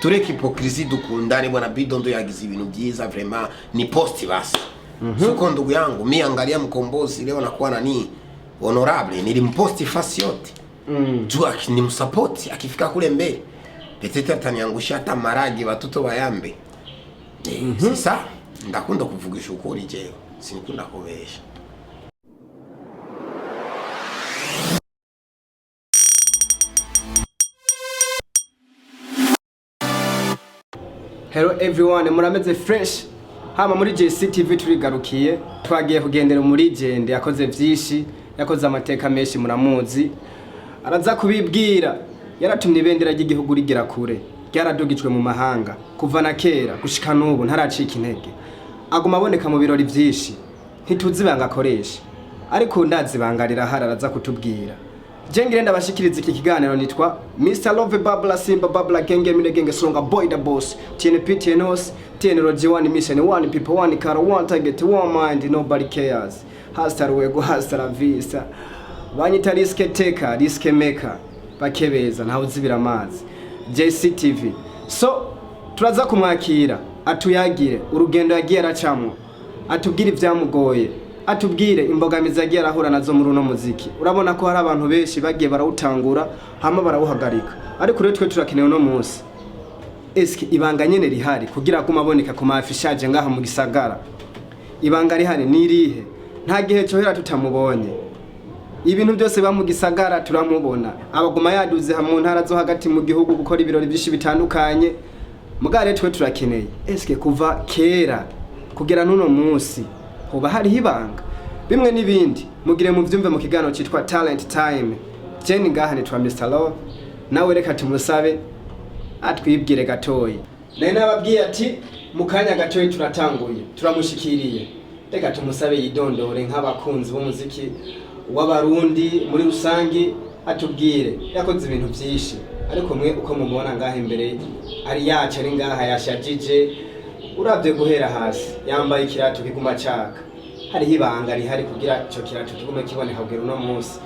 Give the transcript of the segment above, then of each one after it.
Tureke hypocrisie, dukundane bwana. Bidondo yagize ibintu byiza, vraiment ni post basi. Suko ndugu yangu, mi angalia Mkombozi leo nakuwa nani honorable, nilimposti fasi yote juu nimsapoti akifika kule mbele peut-être ataniangusha hata maragi watoto bayambe. Sasa ndakunda kuvugisha ukuri, jewe sinikunda kubesha. Hello everyone, murameze fresh. Hama muri JCTV turigarukiye, twagiye kugendera muri legend yakoze vyinshi, yakoze amateka menshi, muramuzi. Araza kubibwira, yaratumye ibendera ry'igihugu rigera kure, ryaradugijwe mu mahanga kuva na kera gushika n'ubu ntaracika intege. Aguma aboneka mu birori vyinshi, ntituzi ibanga akoresha, ariko ndazi ibanga rirahari, araza kutubwira. Je ngire ndabashikiriza iki kiganiro nitwa Mr. Love Babla Simba Babla Genge Mine Genge Songa Boy the Boss TNP TNOS TN Roji One Mission One People One Car One Target One Mind Nobody Cares. Hasta luego, hasta la vista. Banyita risk taker, risk maker, bakebeza ntawe uzibira amazi. JCTV. So turaza kumwakira atuyagire urugendo yagiye aracamwo, atubwire ibyamugoye, atubwire imbogamizi yagiye arahura nazo muri uno muziki. Urabona ko hari abantu benshi bagiye barawutangura hama barawuhagarika, ariko rero twe turakeneye uno munsi eske ibanga nyene rihari kugira agume aboneka ku maafishaje ngaha mu gisagara. Ibanga rihari ni irihe? Nta gihe cohera tutamubonye. Ibintu byose biba mu gisagara turamubona, abaguma yaduze mu ntara zo hagati mu gihugu gukora ibirori byinshi bitandukanye. Mugabo rero twe turakeneye eske kuva kera kugera n'uno munsi hoba hariho ibanga bimwe n'ibindi. Mugire muvyumve mu kiganiro citwa Talent Time. Jane ngaha nitwa Mr. Love, nawe reka tumusabe atwibwire gatoyi. Nari nababwiye ati mu kanya gatoyi turatanguye, turamushikiriye. Reka tumusabe yidondore nk'abakunzi b'umuziki w'Abarundi muri rusangi, atubwire. Yakoze ibintu byinshi, ariko mwe uko mumubona ngaha imbere ari yacu, ari ngaha yashajije, urabye guhera hasi yambaye ikirato kiguma caka, hariho ibanga rihari kugira ico kirato kigume kiboneka kugera uno munsi.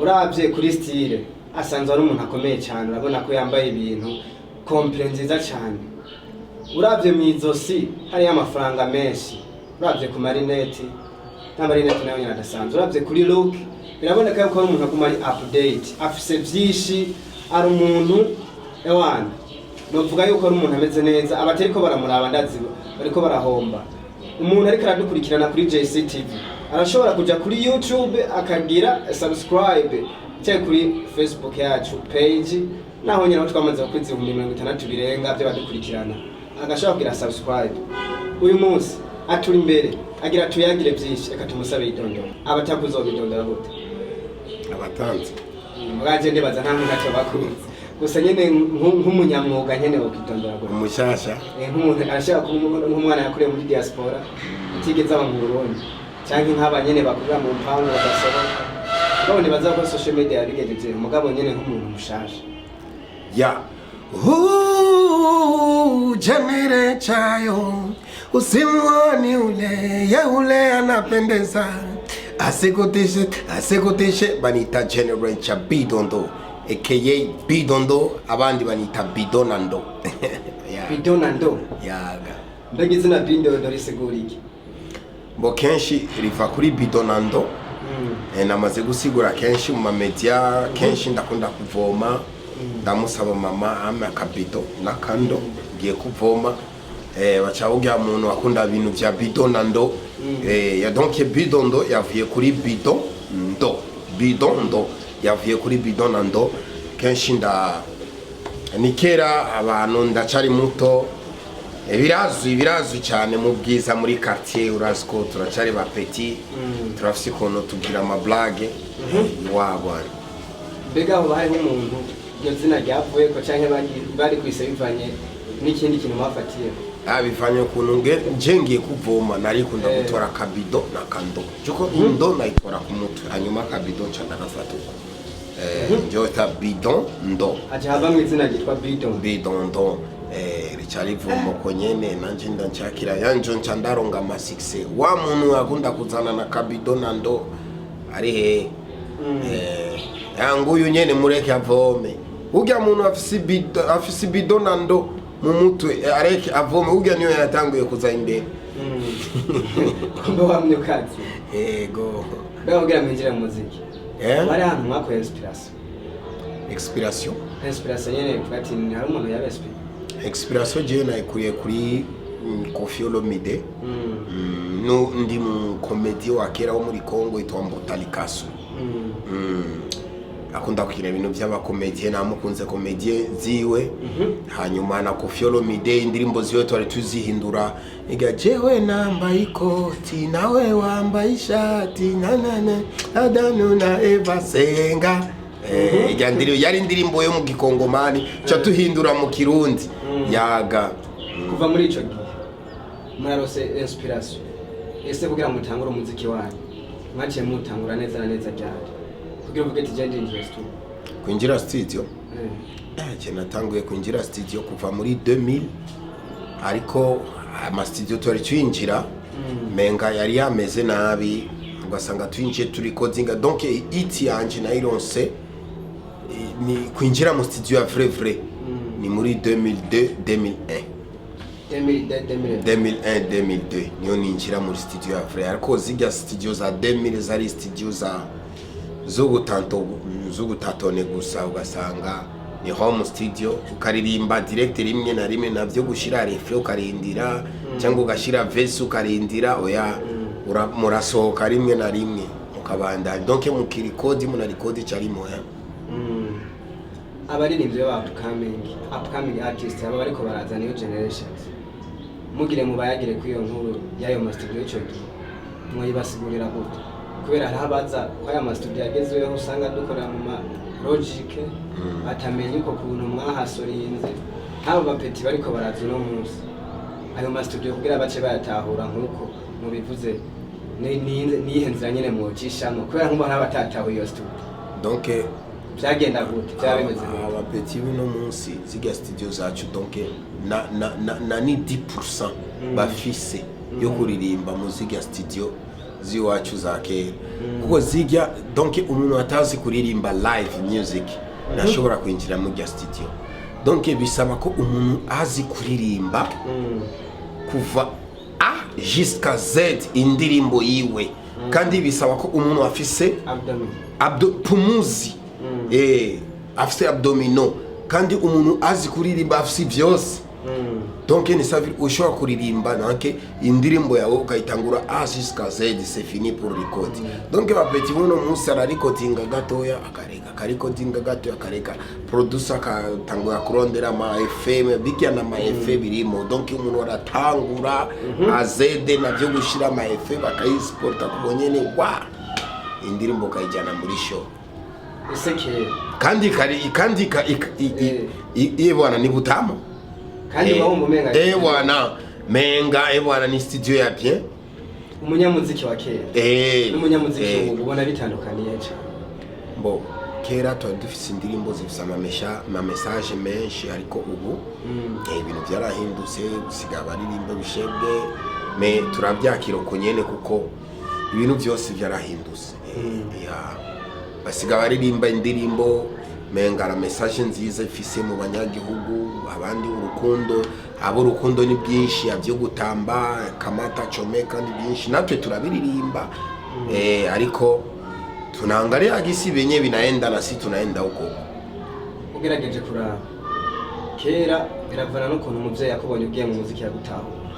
Urabye kuri style, asanzwe ari umuntu akomeye cyane, urabona ko yambaye ibintu complet nziza cyane. Urabye mu izosi hariyo amafaranga menshi, urabye ku marineti, n'amarineti nayo nyine adasanzwe, urabye kuri look biraboneka yuko ari umuntu aguma ari update, afise vyinshi, ari umuntu ewana novuga yuko ari umuntu ameze neza. Abatariko baramuraba ndazi bariko barahomba. Umuntu ariko aradukurikirana kuri JCTV arashobora kuja kuri YouTube akagira subscribe, cyangwa kuri Facebook yacu page, naho nyine aho twamaze gukwiza 60,000 birenga by'abadukurikirana, agashobora kugira subscribe. Uyu munsi aturi imbere agira tuyagire byinshi. Reka tumusabe yidondora. Abatakuzobidondora gute? Abatanzi. Mwaje ndibaza nta muntu atabakunze, gusa nyene nk'umunyamwuga nyene wokidondora gute? Umushasha. Nk'umuntu arashaka kuba nk'umwana yakuriye muri diaspora atigeze aba mu Burundi, canke nk'aba nyene bakurira mu mpangu badasohoka. Mugabo nibaza ko social media yabigejeje, mugabo nyene nk'umuntu mushasha. Ya Jamire chayo usimwoni ule ye ule anapendeza, asikutishe asikutishe. Banita Generator Bidondo aka Bidondo, abandi banita Bidonando. Yeah. Bidonando. Yaga. Mbega izina Bidondo risigura iki? Bo kenshi riva kuri Bidonando. Namaze gusigura kenshi mu mamedia, kenshi ndakunda kuvoma, ndamusaba mama ampe akabido n'akando ngiye kuvoma. Baca burya muntu akunda ibintu vya bido na ndo. Ya donc Bidondo yavuye kuri bido ndo, bido ndo yavuye kuri bido na ndo. Kenshi nda ni kera abantu ndacari muto. Birazwi, birazwi cyane mu bwiza muri quartier, urazi ko turacari ba petit, turafise ukuntu tugira ama blague iwabo. Mbega aho hariho umuntu iryo zina ryavuyeko, canke bari kwise bivanye n'ikindi kintu bafatiyeko? Ah, bivanye ukuntu nje ngiye kuvoma narikunda gutora akabido na kando juko indo nayitora ku mutwe, hanyuma akabido nca ndagafata uko. Njo ta bidon ndo. Haca havamwo izina ryitwa Bidon. Bidondo rica rivoma uko nyene, nanje ndanshakira yanjo nca ndaronga ama succès. Wa muntu akunda kuzana na kabido na ndo ari he? Yanguyu nyene mureke avome, urya muntu afise ibido, afise ibido na ndo. mu mutwe, areke avome urya niyo yatanguye kuza imbere. Kumbe wamye ukazi. Yego. Mbega kugira mwinjire mu muziki, Eh? bari ahantu mwakuye inspiration? Expiration? Inspiration nyene, kuvuga ati ni hari umuntu yaba inspiré. Expiration jewe nayikuriye kuri Koffi Olomide. No ndi mu komedi wa kera wo muri Congo yitwa Mbutalikasu. Akunda kugira ibintu by'abakomediye, namukunze komediye ziwe. Hanyuma na Koffi Olomide, indirimbo ziwe twari tuzihindura iga: "Jewe nambaye ikoti, nawe wambaye ishati, nanana Adamu na Eva senga." Ijya ndirimbo yari indirimbo yo mu gikongomani, ca tuhindura mu Kirundi yaga. Kuva muri ico gihe mwarose inspiration, ese kugira ngo mutangure umuziki wanyu mwaciye mutangura neza na neza ryari, kugira uvuge ati je ndinjiye studio? Kwinjira studio? Je natanguye kwinjira studio kuva muri 2000, ariko ama studio twari twinjira menga yari yameze nabi, ugasanga twinjiye turikodinga. Donc iti yanje nayironse, ni kwinjira mu studio ya vrai vrai ni muri 2002, 2001. 2002, 2001. 2001, 2002 niyo ninjira muri studio ya vrai, ariko zirya studio za 2000 zari studio za zo gutatone gusa, ugasanga ni home studio, ukaririmba direct rimwe na rimwe, navyo gushira refrain ukarindira, cyangwa ugashira verse ukarindira. Oya, murasohoka rimwe na rimwe mukabandanya, donc mukirikodi munarikodi carimo ya. Abaririmbyi b'aba upcoming artist, aba bariko baraza, new generations, mugire mubayagire kuri iyo nkuru y'ayo ma studio y'ico gihe, mwayibasigurira gute? Kubera hariho abaza ko aya ma studio agezweho usanga dukorera mu ma Logic, batamenya uko kuntu mwahasorinze nk'abo ba petits bariko baraza uno munsi. Ayo ma studio kugira bace bayatahura nk'uko mubivuze, niyihe nzira nyene mwocishamo, kubera nk'ubu hariho abatatahuye iyo studio? Donc Byagenda gute? Byaba bimeze gute? Aba petits b'uno munsi, zirya studio zacu, donc na ni 10% bafise yo kuririmba mu zirya studio z'iwacu za kera, kuko zirya, donc umuntu atazi kuririmba live music ntashobora kwinjira mu rya studio. Donc bisaba ko umuntu azi kuririmba kuva A jusqu'à Z indirimbo yiwe, kandi bisaba ko umuntu afise abdomen abdo pumuzi, afise abdominaux, kandi umuntu azi kuririmba afise vyose. Donc ni savi ushobora kuririmba, donc indirimbo yawe ukayitangura A jusqu'à Z, c'est fini pour record. Donc ba petits buno munsi ararikodinga gatoya akareka, akarikodinga gatoya akareka, producer akatangura kurondera ama FM bijya na ma F birimo. Donc umuntu aratangura A Z, navyo gushira ama F bakayisporta kubonyene wa indirimbo ukayijyana muri show. Ese kera Kandi kari kandi ka bwana ni butamu. Kandi uba wumva umenga Bwana menga, bwana ni studio ya bien. Umunyamuziki wa kera n'umunyamuziki ubu ubona bitandukaniye cyane? Bo kera twari dufise indirimbo zifise ama message menshi, ariko ubu ibintu byarahindutse, gusiga abaririmba bishebwe me turabyakira uko nyene, kuko ibintu byose byarahindutse. Ya basiga baririmba indirimbo menga ara message nziza ifise mu banyagihugu, abandi urukundo, abo urukundo ni byinshi byo gutamba kamata comeka ni byinshi, natwe turabiririmba, ariko tunaangalia gisi venye vinaenda na si tunaenda huko. Ugerageje kuraba kera, biravana n'ukuntu umuvyeyi yakubonye ugiye mu muziki yagutahura.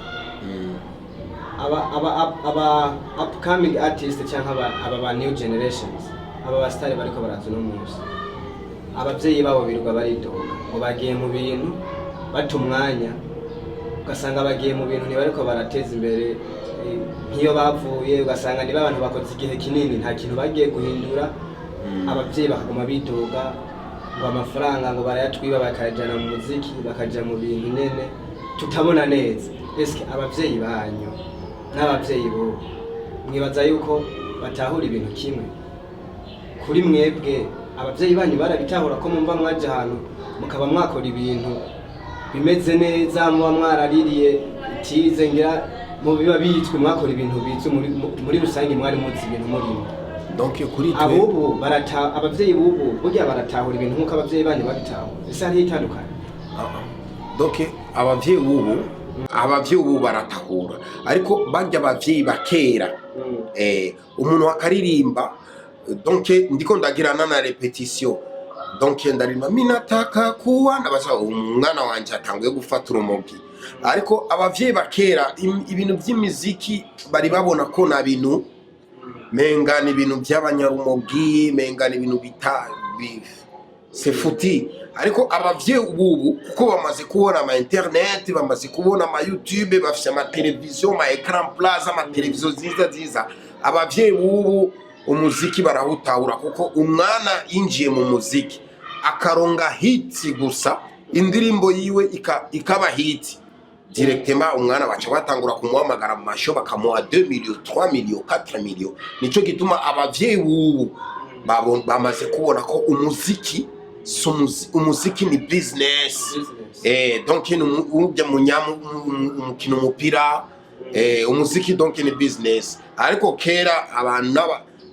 Aba upcoming artist cyangwa aba ba new generations, aba ba star bariko baraza uno munsi, abavyeyi babo birirwa baridoga ngo bagiye mu bintu bata umwanya, ugasanga bagiye mu bintu ntibariko barateza imbere, nk'iyo bavuye, ugasanga niba abantu bakoze igihe kinini nta kintu bagiye guhindura. Abavyeyi bakaguma bidoga ngo amafaranga ngo barayatwiba, bakayajana mu muziki, bakaja mu bintu nyene tutabona neza. Eske abavyeyi banyu n'abavyeyi bo mwibaza yuko batahura ibintu kimwe? Kuri mwebwe abavyeyi banyu barabitahura ko mumva mwaje ahantu mukaba mwakora ibintu bimeze neza, muba mwaraririye itize, ngira mu biba bizwi, mwakora ibintu bizwi muri rusange, mwari muzi ibintu murimo? Donc kuri twe Abubu barata, abavyeyi bubu burya baratahura ibintu nkuko abavyeyi banyu babitahura? Ese hariho itandukanye? Ah, ah. Donc Abavyeyi ubu baratahura, ariko barya abavyeyi bakera, umuntu akaririmba, donc ndiko ndagirana na répétition, donc ndaririmba "Minataka kuwa", ndabaza umwana wanje atanguye gufata urumogi. Ariko abavyeyi bakera ibintu vy'imiziki bari babona ko na bintu menga ni ibintu by'abanyarumogi, menga ni ibintu bita c'est foutu. Ariko abavyeyi ubu, kuko bamaze kubona ama internet, bamaze kubona ama YouTube, bafise ama televiziyo, ama écran plat, ama televiziyo nziza nziza, abavyeyi bubu umuziki barawutahura, kuko umwana yinjiye mu muziki akaronga hit gusa, indirimbo yiwe ikaba hit directement, umwana baca batangura kumuhamagara mu masho, bakamuha 2 millions, 3 millions, 4 millions. Nico gituma abavyeyi bubu bamaze kubona ko umuziki si umuziki ni business. Donc ni urya munyamu umukino umupira, umuziki donc ni business. Ariko kera abantu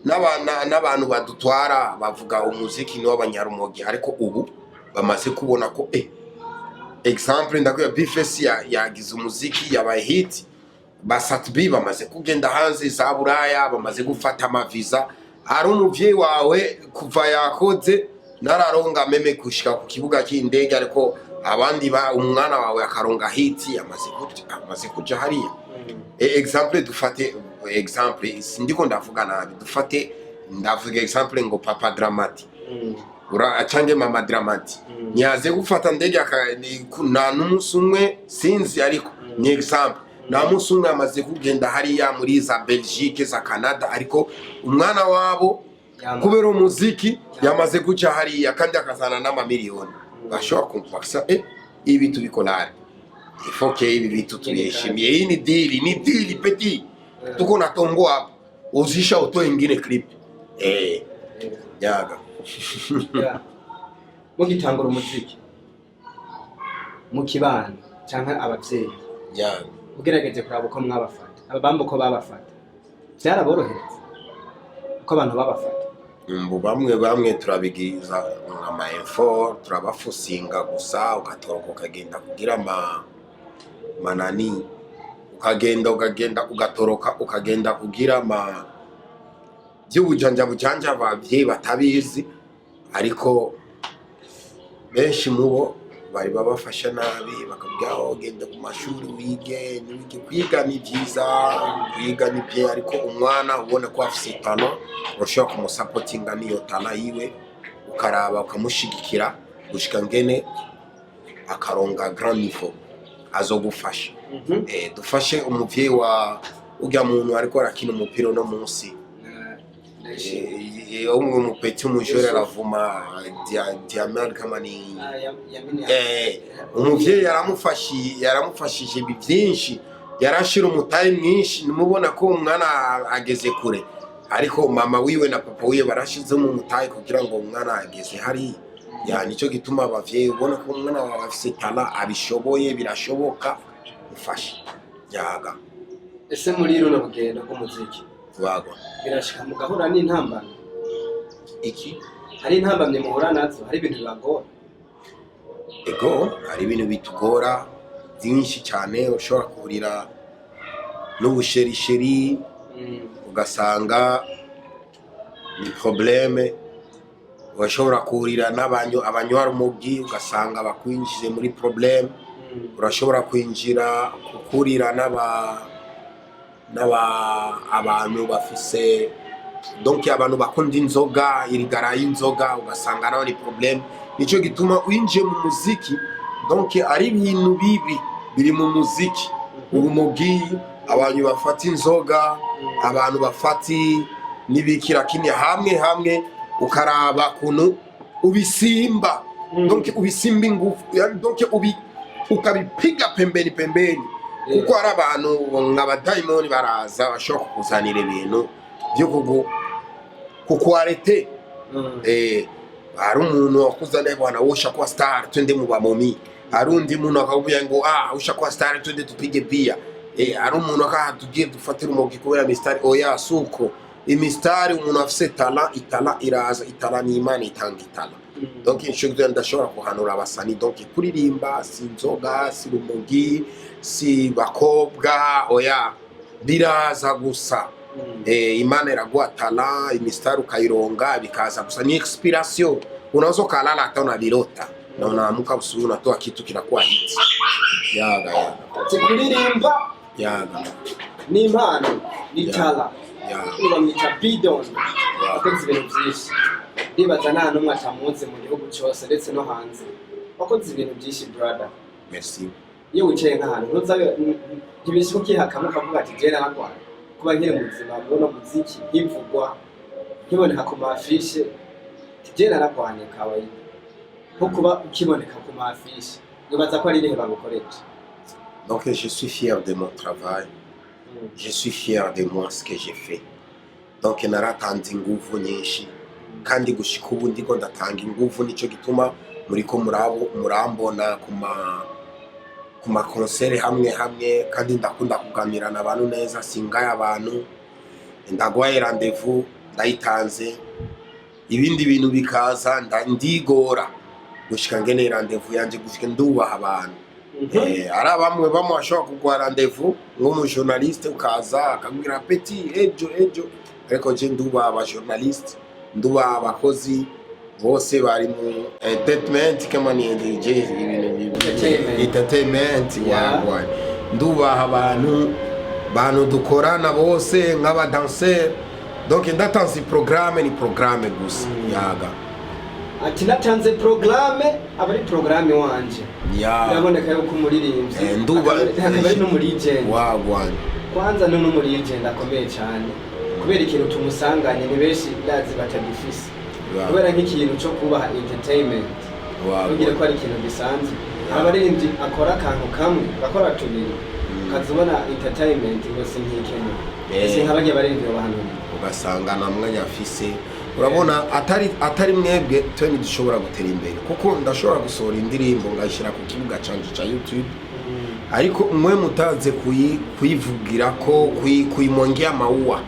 n'abantu badutwara bavuga umuziki ni w'abanyarumogi, ariko ubu bamaze kubona ko, exemple ndakwiye, B-Face yagize umuziki yabaye hit, ba Sat-B bamaze kugenda hanze za Buraya, bamaze gufata amaviza. Ari umuvyeyi wawe kuva yakoze nararonga même gushika ku kibuga cy'indege, ariko abandi ba umwana wawe akaronga hit, amaze kuja hariya. Exemple, dufate exemple, sindiko ndavuga nabi, dufate ndavuga exemple ngo Papa Dramati ura cange Mama Dramati ntiyaze gufata ndege nta n'umunsi umwe, sinzi, ariko ni exemple, nta munsi umwe amaze kugenda hariya muri za Belgique, za Canada, ariko umwana wabo kubera umuziki yamaze guca hariya kandi akazana n'amamiliyoni. Bashobora kumva bakasa ibi tubikolare, il faut que ibi vitu tubiheshimie. Hii ni deal, ni deal petit, tuko na tongo hapa, uzisha utoe ingine clip yaga. Yeah. Mugitangura umuziki mu kibano canke abavyeyi, yaga, ugerageje kuraba uko mwabafata, ababamba uko babafata, vyaraborohereza uko abantu babafata? Mbu bamwe bamwe turabigiza ama effort, turabafusinga gusa, ugatoroka ukagenda kugira ama manani, ukagenda ugatoroka ukagenda kugira ama by'ubujanja bujanja, abavyeyi batabizi. Ariko benshi mubo bari babafasha nabi, bakabwira aho genda ku mashuri wige, ntiwige. Kwiga ni byiza, kwiga ni bye, ariko umwana ubona ko afise talent, urashobora kumusapotinga n'iyo talent yiwe, ukaraba ukamushigikira gushika ngene akaronga grand niveau azogufasha. Dufashe umuvyeyi wa urya muntu ariko arakina umupira uno munsi, umwe umupeti umujore aravuma Diamant kama ni umuvyeyi yaramufashije ibi byinshi, yarashira umutayi mwinshi, nimubona ko umwana ageze kure, ariko mama wiwe na papa wiwe barashizemo umutayi kugira ngo umwana ageze hariya. Ya, nicyo gituma abavyeyi ubona ko umwana wawe afise talent, abishoboye, birashoboka, mufashe yaga. Ese muri runo rugendo rw'umuziki wagwa birashika mugahura n'intambamyi? Iki? Hari intambamyi muhura nazo? Hari ibintu bibagora? Ego, hari ibintu bitugora byinshi cyane. Ushobora kuhurira n'ubusherisheri, ugasanga ni problème. Urashobora kuhurira n'abanyu abanywa rumogi, ugasanga bakwinjize muri problème. Urashobora kwinjira kukurira n'aba abantu bafise, donc abantu bakunda inzoga, irigara y'inzoga, ugasanga nawe ni problème. Nico gituma winjiye mu muziki, donc ari ibintu bibi biri mu muziki: urumogi, abantu bafata inzoga, abantu bafata n'ibiki, lakini hamwe hamwe ukaraba kuntu ubisimba, donc ubisimba ingufu, yani donc ukabipiga pembeni pembeni, kuko hari abantu nk'abadayimoni baraza bashobora kukuzanira ibintu byo kukuarete. Hari umuntu wakuzaniye, "Bwana, wewe ushakuwa star, twende mu bamomi." Hari undi muntu akakubwira ngo "Ah, ushakuwa star, twende tupige bia." Hari umuntu akaha tugiye dufatira umogi kubera mistari. Oya, suko imistari, umuntu afise talent, itala iraza, itala ni Imana itanga itala. Donc nico ndashobora kuhanura abasani. Donc kuririmba si inzoga, si rumogi, si bakobwa, oya, biraza gusa. Imana iraguha talent, imistari ukaironga, bikaza gusa, ni inspiration. Unaweza ukalala hata unavirota na unaamka usubuhi unatoa kitu kinakuwa hit. Yaga yaga. Ati kuririmba Yaga. ni impano, ni talent. Yaga. Bamwita Bidon, wakoze ibintu byinshi. Ndibaza nta n'umwe atamuzi mu gihugu cyose ndetse no hanze. Wakoze ibintu byinshi, brother. Merci. Iyo wicaye nk'ahantu ntuzabe ntibishika ukihakamo ukavuga ati jye naragwaye kuba nkiri muzima muri uno muziki, nkivugwa, nkiboneka ku ma affiches, ati jye naragwanye kawaida nko kuba ukiboneka ku ma affiches. Nibaza ko ari irihe bagukoresha? Donc je suis fier de mon travail, je suis fier de moi, ce que j'ai fait. Donc naratanze inguvu nyinshi kandi gushika ubu ndiko ndatanga inguvu. Nico gituma muriko murabo murambona ku ma concert hamwe hamwe, kandi ndakunda kuganira n'abantu neza, singaye abantu. Ndagwaye rendez-vous ndayitanze, ibindi bintu bikaza, ndigora gushika ngene rendez-vous yanje, gushika ndubaha abantu. Ari bamwe bamwe bashobora kugwa rendez-vous nk'umu journaliste, ukaza akabwira petit ejo ejo, ariko je ndubaha aba journaliste, ndubaha abakozi bose bari mu entertainment, kama ni DJ ibintu Entertainment. Entertainment. Wagwa ndubaha abantu dukorana bose nk'aba danseur. Donc ndatanze programme, ni programme gusa. Yaga. Ati natanze programme, aba ari programme wanje. Biraboneka yuko umuririmbyi Nduba akaba ari n'umu legend. Wagwa. Kwanza ni n'umu legend akomeye cyane, kubera ikintu tumusanganye ni benshi ndazi batagifise, kubera nk'ikintu cyo kubaha entertainment, ntugire ko ari ikintu gisanzwe. Abaririmbyi akora akantu kamwe, gakora tubiri, ukaza ubona entertainment ngo sinkikeneye. Si nka bagiye baririmbyi bahanura. Ugasanga nta mwanya afise. Urabona atari mwebwe twe ntidushobora gutera imbere, kuko ndashobora gusohora indirimbo ngayishyira ku kibuga canje ca YouTube, ariko mwe mutaze kuivugira ko kuimwangia maua,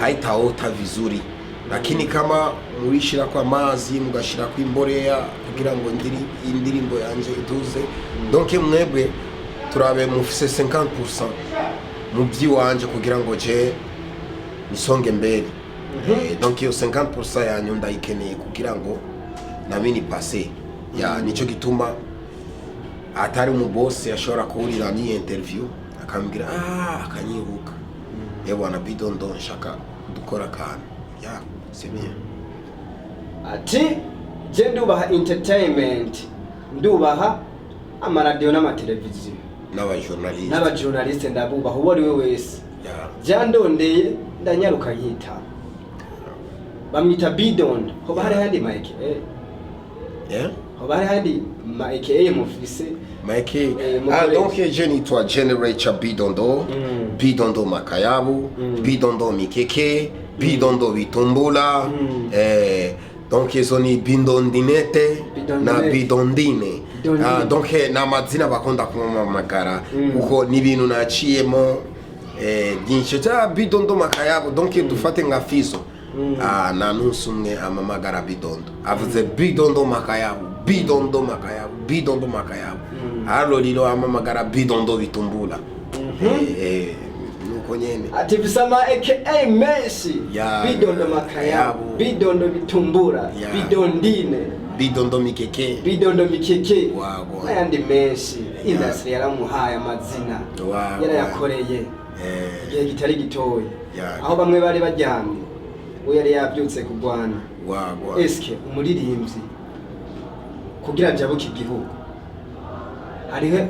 haitaota vizuri. Lakini kama murishirako amazi, mugashirako imborea kugira ngo indirimbo yanje iduze. Donc mwebwe turabe mufise 50% mu by'iwanje kugira ngo je nisonge mbere. Donc iyo 50% yanyu ndayikeneye kugira ngo nami ni passe ya. Nico gituma atari umubosi ashobora kuhurira n'iyi interview akambwira, akanyibuka: "Eh bwana Bidondo, nshaka dukora akantu." Ya, c'est bien. Ati je ndubaha entertainment, ndubaha amaradiyo n'amateleviziyo n'aba journaliste. N'aba journaliste ndabubaha, uwo ari we wese. Byandondeye ndanyaruka nkitaba. Bamwita Bidon. Hoba hari handi ma AKA? Yeah? Hoba hari handi ma AKA mufise? Mike, Mukoresha. Donc je nitwa Generator Bidondo, Bidondo Makayabu, Bidondo Mikeke, Bidondo Bitumbula, donc izo ni Bidondinete Bidondinete. na Bidondine. Bidondine. Donc ni amazina bakunda kumamagara kuko ni ibintu naciyemo byinshi cya Bidondo Makayabu. Donc dufate nka Fizo, nta n'umunsi umwe amamagara Bidondo, avuze Bidondo Makayabu, Bidondo Makayabu, Bidondo Makayabu. Alo lilo amamagara Bidondo Bitumbula. Nuko nyene. Ati mfise ama AKA menshi. Bidondo Makayabu, Makayabu. Bidondo Bitumbura, Bidondine, Bidondo Mikeke. Bidondo Mikeke Wagwa. n'ayandi menshi. Industry yaramuhaye amazina, Wagwa. yarayakoreye igihe kitari gitoya, aho bamwe bari baryamye we yari yabyutse kurwana. Wagwa. Eske umuririmbyi kugira ajabuke igihugu,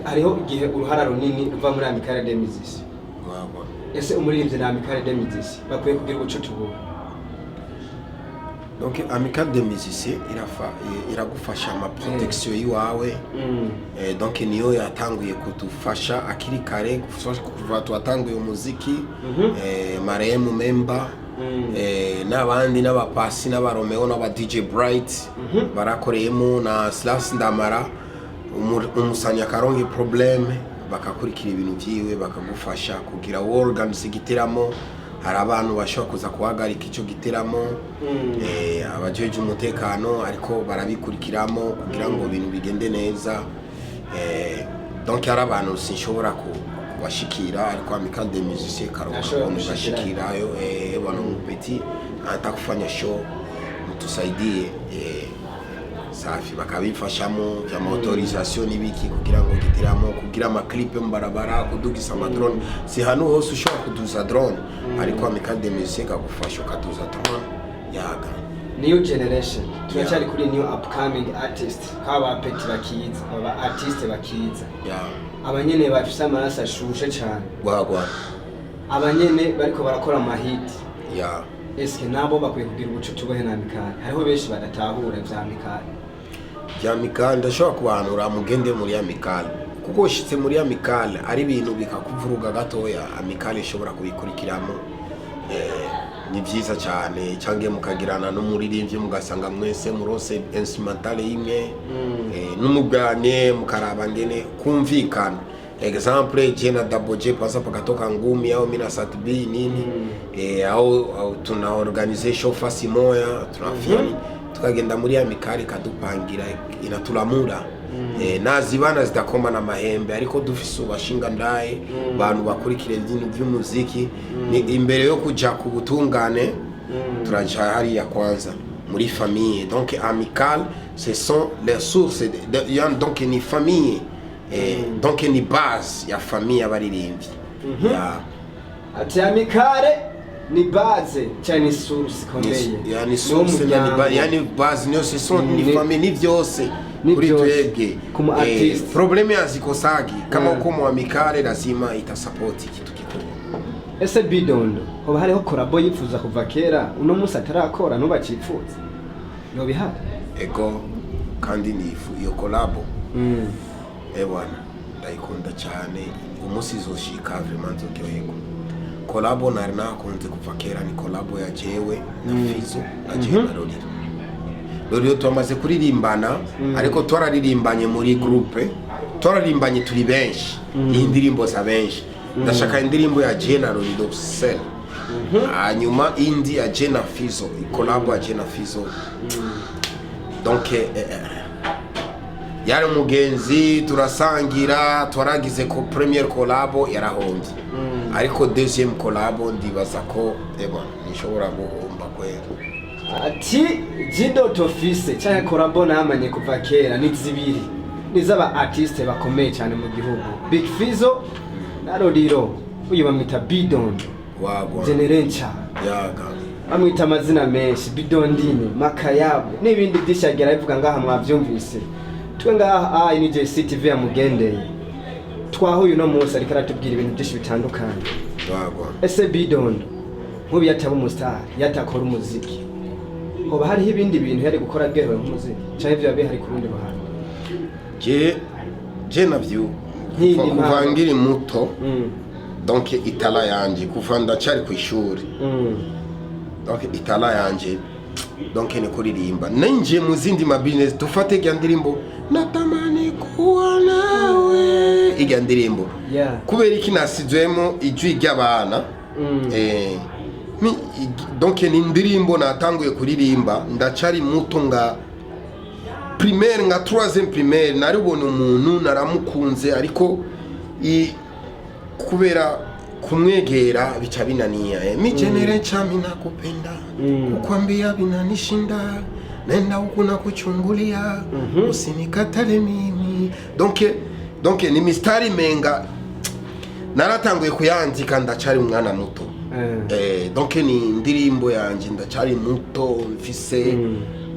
hariho igihe uruhara runini ruva muri Amicale des Musiciens? Wagwa. Ese umuririmbyi na Amicale des Musiciens bakwiye kugira ubucuti bubi? Donc Amicale des Musiciens iragufasha ama protection yiwawe. Donc niyo yatanguye kudufasha akiri kare kuva twatanguye umuziki. Maremu Memba, n'abandi n'abapasi n'abaromeo n'aba DJ Bright barakoreyemo na Slas Ndamara. Umusanya akaronka problème, bakakurikira ibintu vyiwe, bakagufasha kugira organize igiteramo. Hari abantu bashobora kuza guhagarika ico giteramo, abajeje umutekano, ariko barabikurikiramo kugira ngo ibintu bigende neza. Donc hari abantu sinshobora kubashikira, ariko Amicale des Musiciens karonka Ashobora ukuntu gushikira. bashikirayo. Bwana petit anataka kufanya show, mtusaidie. Safi, bakabifashamo vya autorisation n'ibiki kugira ngo giteramo, kugira ama clip mu barabara, kudugisa ama drone. Si hantu hose ushobora kuduza drone, ariko Amicale des Musiciens kagufasha ukaduza drone yaga. New generation, turacyari kuri new upcoming artist, kaba petit bakiza, aba artiste bakiza, abanyene bafise amaraso ashushe cane, Gwagwa. Abanyene bariko barakora amahiti. Eske nabo bakwiye kugira ubucuti buhe na Amicale? Hariho benshi badatahura vya Amicale. Vya Amicale, ndashobora kubahanura mugende muri Amicale, kuko ushitse muri Amicale ari ibintu bikakuvuruga gatoya, Amicale ishobora kubikurikiramo. Ni vyiza cyane, cyangwa mukagirana n'umuririmbyi, mugasanga mwese murose instrumentale imwe, n'umugane mukaraba ngene kumvikana. Exemple, je na Double J pasa pakatoka ngumi au mina Sat B nini, au tuna organize show fasi moya, tunafia tukagenda muri Amicale ikadupangira, inatulamura. Nazibana zidakoma na mahembe, ariko dufise ubashinga ndaye, bantu bakurikira ibintu by'umuziki, ni imbere yo kuja ku butungane turaja hariya kwanza muri famille. Donc Amicale, ce sont les sources donc ni famille, donc ni base ya famille y'abaririmbyi ya. Ati Amicale ni base cyane, ni source ikomeye. Ya, ni source na ni yani base niyo, ce sont ni famille, ni vyose Ni kuri vyose. twebwe. Ku mu artist. Problème hazikosagi kama uko mu Amicale lazima itasapoti kitu kikubwa. Ese Bidondo, hoba hariho collabo yifuza kuva kera, uno munsi atarakora, ntubacipfuza, yoba ihari? Ego, kandi nifu iyo collabo. Bwana, ndayikunda cyane. Umunsi izoshika, vraiment nzoryoherwa. Collabo nari nakunze kuva kera ni collabo ya jewe na Fizo, na jewe na Lolilo. Lolilo twamaze kuririmbana, ariko twararirimbanye muri groupe, twararirimbanye turi benshi, ni indirimbo za benshi. Ndashaka indirimbo ya je na Lolilo seul, hanyuma indi ya je na Fizo, collabo ya je na Fizo. Donc yari umugenzi, turasangira, twaragize ko première collabo yarahombye, ariko deuxième collabo ndibaza ko eba nishobora guhomba kwera. Ati jidoto fise canke collabo namanye kuva kera ni zibiri, ni z'aba artiste bakomeye cyane mu gihugu, Big Fizzo na Lolilo. Uyu bamwita Bidondo. Wagwa. Generencha. Yaga. Bamwita amazina menshi, Bidondine, Makayabu n'ibindi byinshi agera bivuga ngaha mwavyumvise. Twe ngaha ni JCTV yamugendeye, twahuye uno munsi, ariko aratubwira ibintu byinshi bitandukanye. Wagwa. Ese Bidondo, nk'ubu yataba umusitari, yatakora umuziki, hoba hariho ibindi bintu yari gukora aryohewe nk'umuziki, canke vyoba bihari ku rundi ruhande? Je navyo Nk'iyindi kuva mpano. Ngiri muto, donc itala yanje kuva ndacari ku ishuri, donc itala yanje donc ni kuririmba. Ninjiye mu zindi ma business, dufate irya ndirimbo "Natamani kuwa nawe", irya ndirimbo, kubera iki nasizwemo ijwi ry'abana? Donc ni indirimbo natanguye kuririmba ndacari muto, nga primaire, nka troisième primaire. Naribona umuntu naramukunze, ariko kubera kumwegera bica binaniya. Mijenere chami nakupenda, kukwambia vinanishinda, nenda huku na kuchungulia, usinikatale mimi. Donc ni mistari menga naratanguye kuyandika ndacari umwana muto. Donc ni indirimbo yanje ndacari muto, mfise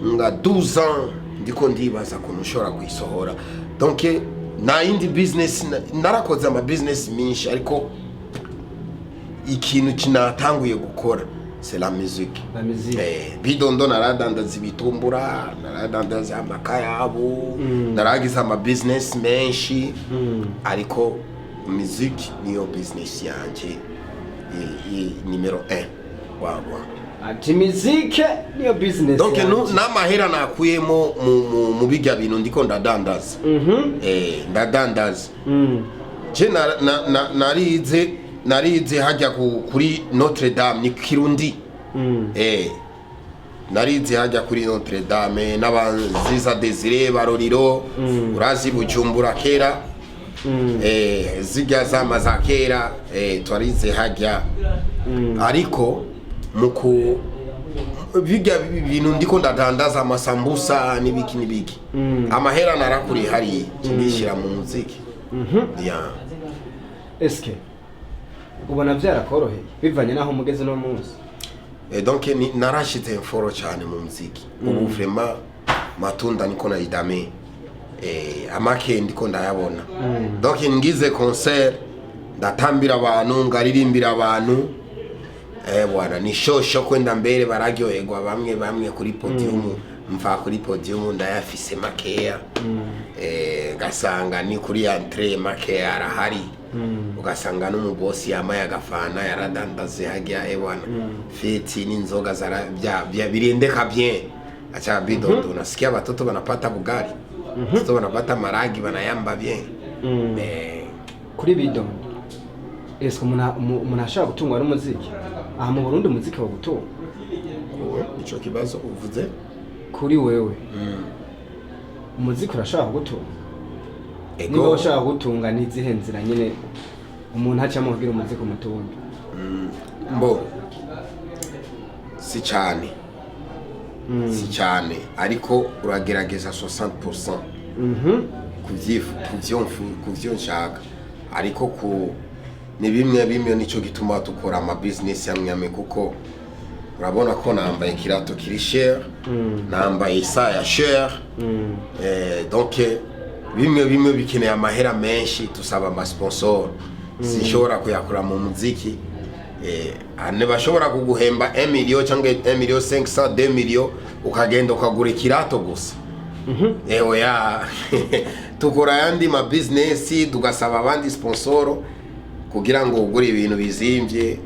nga 12 ans, ndiko ndibaza kuntu ushobora kuyisohora. Donc nta yindi business, narakoze ama business menshi, ariko ikintu kinatanguye gukora, c'est la musique. La musique. Bidondo naradandaza ibitumbura, naradandaza amakayabu, naragize ama business menshi, ariko musique niyo business yanje nimero 1 wagwa. Ati mizike niyo business Donc yanje. N'amahera nakuyemo mu bijya bintu ndiko ndadandaza, ndadandaza. Je narize Narize hajya kuri Notre Dame, ni Kirundi. Narize hajya kuri Notre Dame n'abanziza Desire Baroriro, urazi Bujumbura kera, zijya zama za kera, twarize hajya. Ariko muku bijya bintu ndiko ndadandaza amasambusa n'ibiki n'ibiki, amahera narakuriye hariya ndishyira mu muziki, yeah. Eske ubona byarakoroheye bivanye n'aho mugeze no munsi? Donc narashize effort cyane mu muziki. Ubu vraiment matunda niko nayidame, amake ndiko ndayabona. Donc ngize concert, ndatambira abantu, ngaririmbira abantu, bwana, ni shosho kwenda mbere, bararyoherwa bamwe bamwe kuri podium. Mva kuri podium ndayafise makeya, gasanga ni kuri entrée makeya arahari, ugasanga n'umubosi yamaye agafana yaradandaze hajya, bwana, feti n'inzoga zara bya birendeka bien, acha bidondo. Nasikia watoto wanapata bugali, watoto wanapata maragi, wanayamba bien. Kuri Bidondo, eske umuntu ashobora gutungwa n'umuziki aha mu Burundi? Umuziki wo gutunga? Ico kibazo uvuze? Kuri wewe, umuziki urashobora kugutunga? Niba Ego. ushobora kugutunga, n'izihe nzira nyine umuntu acamo kugira umuziki umutunge? Mbo si cyane, si cyane, ariko uragerageza 60% kuvyifu kuvyo kuvyo nshaka, ariko ku ni bimwe bimwe. Nico gituma dukora ama business yamwe amwe, kuko urabona ko nambaye ikirato kiri cher, nambaye isaha ya cher. Donc bimwe bimwe bikeneye amahera menshi, tusaba ama sponsor, sinshobora kuyakura mu muziki. Ntibashobora kuguhemba 1 million cyangwa 1 million 500, 2 million, ukagenda ukagura ikirato gusa. Ewe ya, tukora ayandi ma business, tugasaba abandi sponsor kugira ngo ugure ibintu bizimvye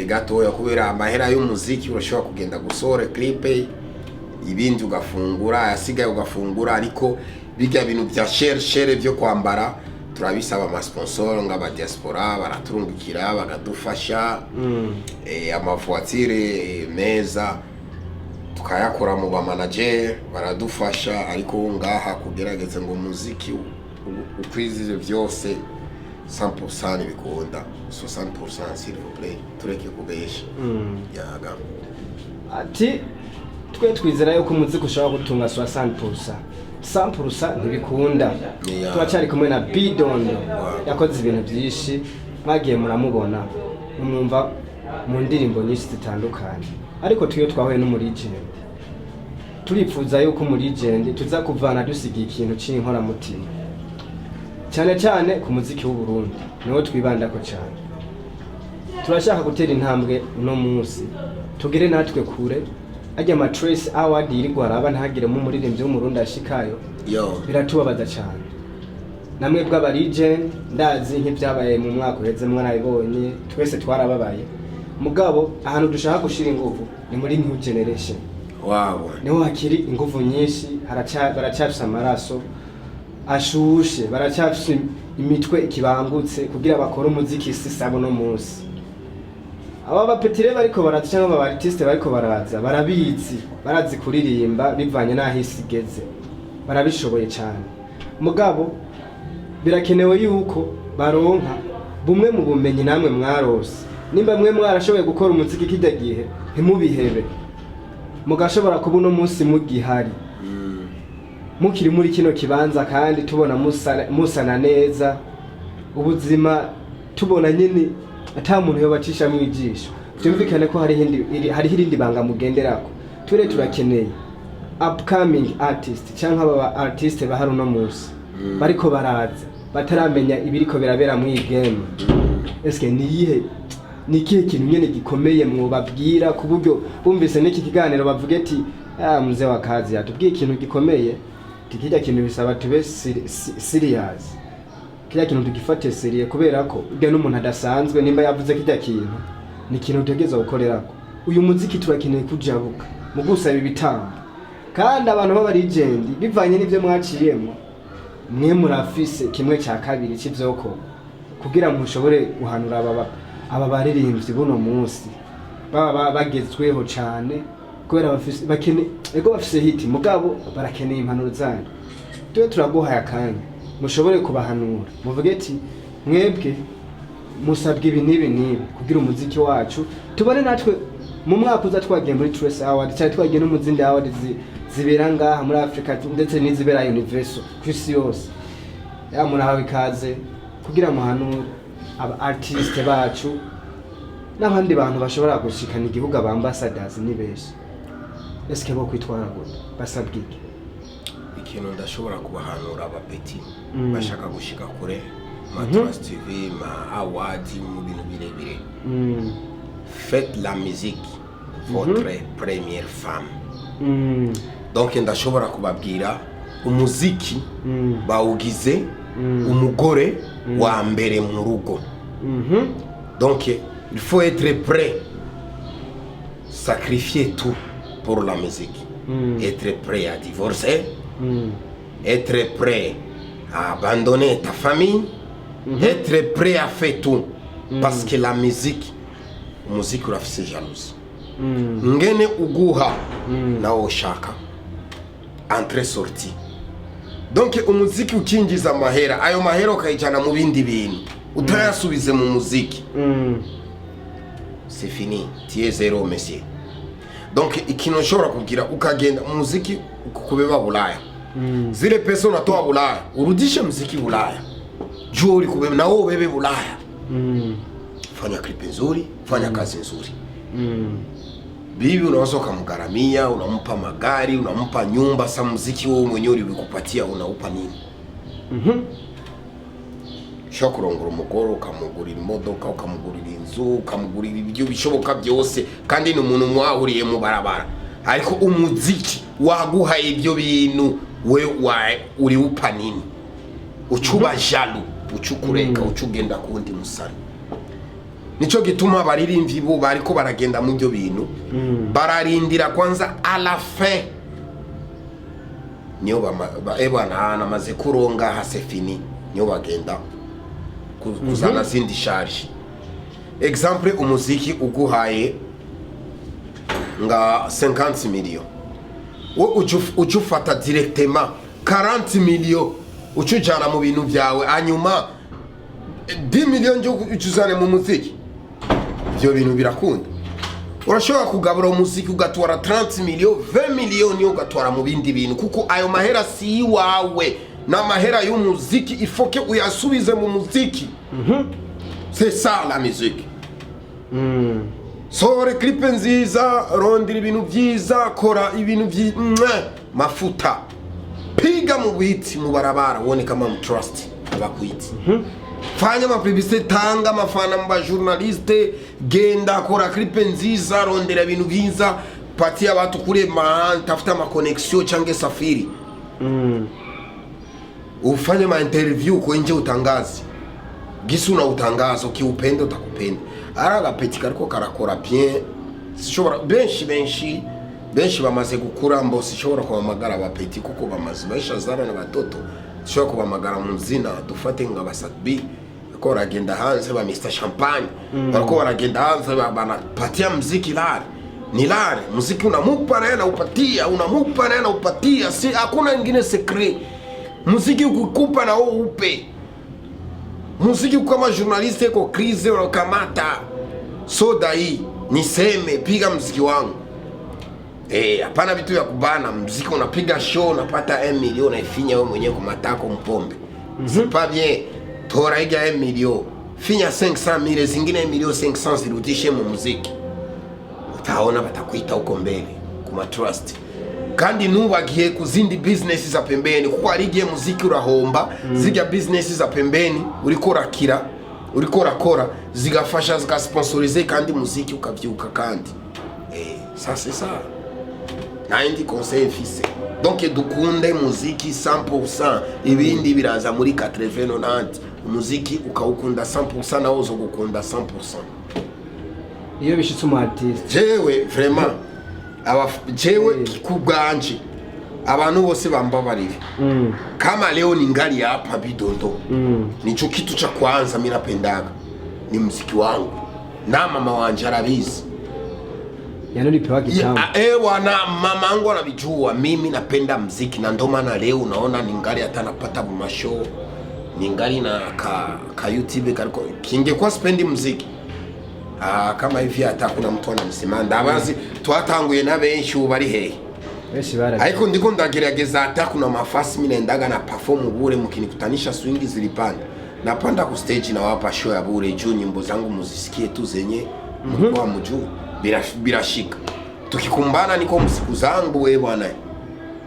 gatoya, kubera amahera y'umuziki urashobora kugenda gusora clip, ibindi ugafungura, ayasigaye ugafungura, ariko bijya bintu bya cher cher byo kwambara turabisaba ama sponsor ng'aba diaspora, baraturungikira bakadufasha. Amavoiture meza tukayakora mu ba manager, baradufasha. Ariko ngaha kugerageza ngo umuziki ukwizize byose 100% ntibikunda, 60%, s'il vous plaît, tureke kubesha yaga. Ati twe twizera yuko umuziki ushobora gutunga 60%, 100% ntibikunda. Turacyari kumwe na Bidondo, yakoze ibintu byinshi, mwagiye muramubona, mumwumva mu ndirimbo nyinshi zitandukanye. Ariko tuyo twahuye n'umulegend, turipfuza yuko umulegend tuza kuvana dusigaye ikintu c'inkoramutima, cyane cyane ku muziki w'u Burundi, niwo twibandako cyane. Turashaka gutera intambwe uno munsi, tugere natwe kure. Ajya ama Trace Award yirirwa araba ntagiremo umuririmbyi w'Umurundi ashikayo, yo biratubabaza cyane. Namwe bw'aba legend, ndazi nk'ibyabaye mu mwaka uheze mwarabibonye, twese twarababaye. Mugabo ahantu dushaka gushira ingufu ni muri new generation, wabo. niho hakiri ingufu nyinshi. Baracyafise amaraso ashushe, baracyafise imitwe ikibangutse kugira bakore umuziki isi sabo. No munsi aba bapetire bariko baraza cyangwa aba artiste bariko baraza, barabizi, barazi kuririmba bivanye n'aho isi igeze, barabishoboye cyane. Mugabo birakenewe yuko baronka bumwe mu bumenyi namwe mwarose. Nimba mwe mwarashoboye gukora umuziki kijya gihe, ntimubihebe, mugashobora kuba uno munsi mugihari, mukiri muri kino kibanza, kandi tubona musana neza ubuzima, tubona nyine ata muntu yobacishamwo ijisho. Byumvikane ko hariho irindi banga mugenderako. Ture turakeneye upcoming artist cyangwa aba artiste bahari uno munsi bariko baraza, bataramenya ibiriko birabera muri iyi game. Eske niyihe, ni ikihe kintu nyene gikomeye mwobabwira ku buryo bumvise n'iki kiganiro bavuge ati: "Ah, mzee wa kazi yatubwiye ikintu gikomeye, ati kirya kintu bisaba tube serious, kirya kintu tugifate sérieux, kubera ko urya n'umuntu adasanzwe, nimba yavuze kirya kintu ni ikintu utegerezwa gukorerako." Uyu muziki turakeneye kujabuka mu gusaba ibitambo, kandi abantu b'aba legend, bivanye n'ivyo mwaciyemo, mwe murafise kimwe cya kabiri c'ivyokorwa kugira mushobore guhanura aba Aba baririmbyi buno munsi baba bagezweho cane, kubera bafise bakene, ego bafise hit, mugabo barakeneye impanuro zanyu. Tube turaguhaye akanya mushobore kubahanura, muvuge ati mwebwe musabwa ibi n'ibi n'ibi kugira umuziki wacu tubone natwe mu mwaka uza twagiye muri Trace Award, cyari twagiye no mu zindi award zibera ngaha muri Africa ndetse n'izibera universal ku isi yose. Ya, murahawe ikaze kugira muhanure aba artiste bacu n'abandi bantu bashobora gushikana igihugu. Aba ambassadors ni benshi. Eske bo kwitwara gute? Basabwa iki? Ikintu ndashobora kubahanura, abapeti bashaka gushika kure, ma Trust TV, ma award, mu bintu birebire, faites la musique votre première femme. Donc ndashobora kubabwira, umuziki bawugize umugore wa mbere mu rugo. Donc il faut être prêt, sacrifier tout pour la musique, être prêt à divorcer, être prêt à abandonner ta famille, être prêt à faire tout, parce que la musique, umuziki urafise jalousie. Ngene uguha nawo ushaka entrée sortie. Donc umuziki ukinjiza amahera, ayo mahera ukayijana mu bindi bintu, utayasubize mu muziki, c'est fini, tu es zéro, monsieur. Donc ikintu ushobora kugira, ukagenda umuziki kubeba Bulaya, zile pesa unatoa Bulaya urudishe muziki Bulaya, juu uri kubeba na wewe ubebe Bulaya. Fanya clip nzuri, fanya kazi nzuri. Bibi unaweza ukamgharamia, unampa magari, unampa nyumba, sa muziki wewe mwenyewe ulikupatia unaupa nini? Ushobora kurongora umugore, ukamugurira imodoka, ukamugurira inzu, ukamugurira ibyo bishoboka byose, kandi ni umuntu mwahuriye mu barabara, ariko umuziki waguhaye ibyo bintu, we wa uriwupa nini? Ucuba jaloux, ucukureka, ucugenda kuwundi musani. Nico gituma abaririmbyi bo bariko baragenda mu byo bintu bararindira kwanza à la fin, niyo ebana namaze kuronga ha, c'est fini, niyo bagenda kuzana zindi charge. Exemple, umuziki uguhaye nga 50 millions, wo uca ufata directement 40 millions, uca ujana mu bintu byawe, hanyuma 10 millions njo uca uzane mu muziki. Ibyo bintu birakunda. Urashobora kugabura umuziki ugatwara 30 millions, 20 millions niyo ugatwara mu bindi bintu, kuko ayo mahera si iwawe, ni amahera y'umuziki. Il faut que uyasubize mu muziki. C'est ça la musique. Sohora clip nziza, rondera ibintu byiza, kora ibintu byi mwe mafuta, piga mu biti mu barabara, uone kama mtrust abakwiti. Fanya amapublicité, tanga amafana mu bajournaliste, genda kora clip nziza, rondera ibintu byiza, patia watu kule ma tafuta ma connexion, change safiri, ufanye ma interview kwenje, utangaze gisi unautangaza, ukiupenda utakupenda. Ari agapeti kariko karakora bien, sishobora, benshi benshi benshi bamaze gukura, mbo sishobora kubamagara abapeti kuko bamaze benshi azana na batoto, sishobora kubamagara mu zina. Dufate nga basabi bariko baragenda hanze, ba Mr Champagne bariko baragenda hanze, banapatia mziki lari ni lari. Muziki unamupa naye anaupatia, unamupa naye anaupatia, si hakuna ingine secret. Muziki ukikupa na wewe upe muziki. Kama journaliste iko crise, unakamata soda hii, niseme piga muziki wangu. Eh, hapana vitu vya kubana muziki. Unapiga show, unapata 1 million, unaifinya wewe mwenyewe kwa matako mpombe. C'est pas bien. Tora iga 1 million, finya 500 mille, zingine 1 million 500 zirudishe mu muziki, utaona batakuita huko mbele kuma trust. Kandi nubagiye ku zindi business za pembeni, kuko hari igihe muziki urahomba, zirya business za pembeni uriko urakira, uriko urakora, zigafasha, zigasponsorize, kandi muziki ukavyuka. Kandi ça c'est ça, nta yindi conseil mfise. Donc dukunde muziki 100%, ibindi biraza muri 80 90. Umuziki ukawukunda 100%, nawo uzogukunda 100%. Iyo bishitse umu artiste Jewe vraiment aba jewe ku bwanje, abantu bose bambabarire, kama leo ningali hapa Bidondo, nicho kitu cha kwanza mi napendaga ni muziki wangu. Na mama wanje arabizi. Yani ulipewa kitambo. Ewa, na mama yangu anavijua mimi napenda mziki, na ndo maana leo unaona ningali hata napata mashow, ningali na ka YouTube kariko. Kingekuwa sipendi mziki, ah, kama hivi hata kuna mtu anamsima ndabazi twatanguye na benshi ubu bari hehe? Benshi baragiye. Ariko ndiko ndagerageza, hata kuna mafasi mimi naendaga na perform bure, mkinikutanisha swingi zilipanda, napanda ku stage na wapa show ya bure juu nyimbo zangu muzisikie tu zenye mlikuwa mjuu. Birashika tukikumbana, niko msiku zangu, we bwana,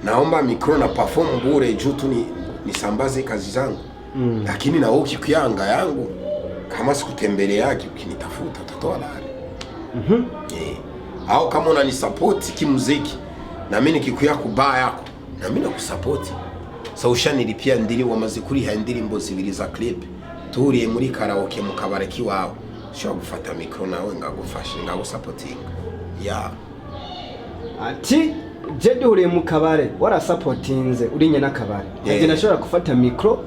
naomba micro na perform bure juu tu nisambaze kazi zangu. Lakini na wewe ukikuyanga yangu kama sikutembelea yake, ukinitafuta utatoa lari. Au kama unanisapoti kimuziki na mimi nikikuya kubaa yako na mimi nakusapoti. So ushanilipia ndiri, wamaze kuriha indirimbo zibiri za clip, turiye muri karaoke mu kabare kiwawe, ushobora gufata micro nawe ngagufashe ngagusapotinga ya. Ati je duhuriye mu kabare, warasapotinze uri nyene akabare, aje nashobora gufata micro,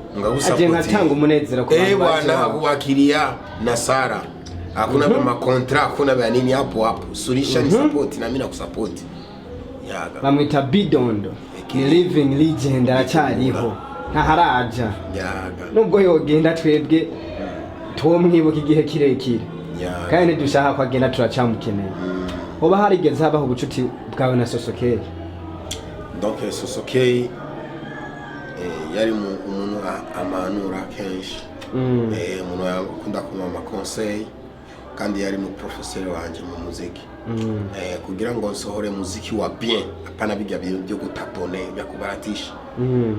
aje nkatanga umunezero ku bantu baje. Bwana kuwakilia na Sara, hakuna mm makontra, hakuna vya nini, hapo hapo sulisha ni support na mimi nakusupport yaga. Bamwita Bidondo, ni living legend, aracyariho, ntaharaja. Yaga. Nubwo yogenda, twebwe twomwibuka igihe kirekire. Yaga. Kandi ntidushaka ko agenda, turacamukeneye. Hoba harigeze habaho ubucuti bwawe na Sosokeye? Donc Sosokei yari umuntu amanura kenshi, umuntu akunda kumuha amaconseil, kandi yari mu professeur wanje mu muziki, kugira ngo nsohore muziki wa bien, apana bijya bintu byo gutâtonner, bya kubaratisha.